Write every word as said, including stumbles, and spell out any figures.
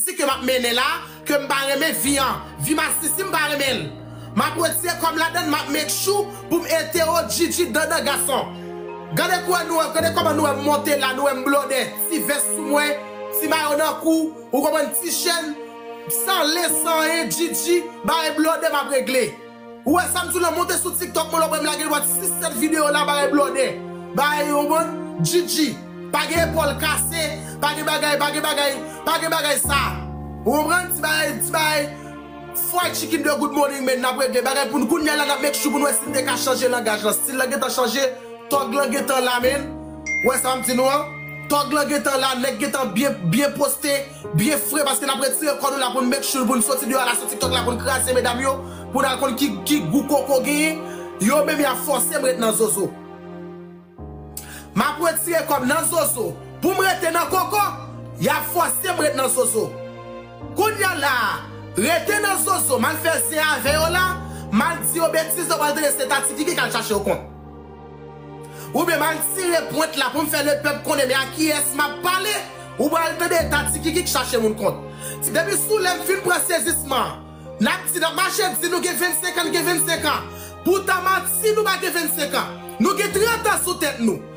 Di ke m ap mennen la, ke m pa renmen vi an. Vi masisi m pa renmen l. M ap retire kòb ladann, m ap make sure pou m entèwo Djidji dandan gason. Gade kouwè nou wè, gade kòman nou wè m monte la, nou wè m blòdè. Ti vès sou mwen, ti mayo nan kou, ou konprann, ti chèn, san len, san anyen, Djidji, bagay blòdè m ap regle. Ou wè sa m di w lan, monte sou TikTok mwen, lè w wè m lage l, w ap sis sèt videyo la, bagay blòdè. Bagay, ou konprann, Djidji. Pa gen epòl kase, pa gen bagay, pa gen bagay, pa gen bagay sa. Ou konprann, ti bagay, ti bagay. Fried chicken de good morning, men n ap regle bagay pou n kounye a la, n ap make sure pou n wè si n te ka chanje langaj lan. Stil lan gentan chanje, tòg lan gentan la, men. Ou wè sa m di nou an? Tòg lan gentan la, nèg gentan byen, byen poste, byen fre, paske n ap retire kò nou la pou n make sure pou n soti deyò la, sou TikTok la pou n kraze medam yo, pou n al konn ki, ki gou koko genyen. Yo menm y ap fòse m ret nan zozo. M ap retire kòb nan zozo. Pou m rete nan koko, y ap fòse m ret nan zozo. Kounye a la, rete nan zozo, m al fè zen avè yo la, m al di yo betiz, yo pral tande se Tati Kiki k al chache yo kont. Oubyen m al tire pwent la pou m fè lepèp konnen men a kiyès m ap pale, ou pral tande Tati Kiki k chache moun kont. Depi sou lè m fin pran sezisman, n ap di, n ap mache di nou gen vennsenk an, n gen vennsenk an. Poutan manti, nou pa gen vennsenk an. Nou gen trant an sou tèt nou.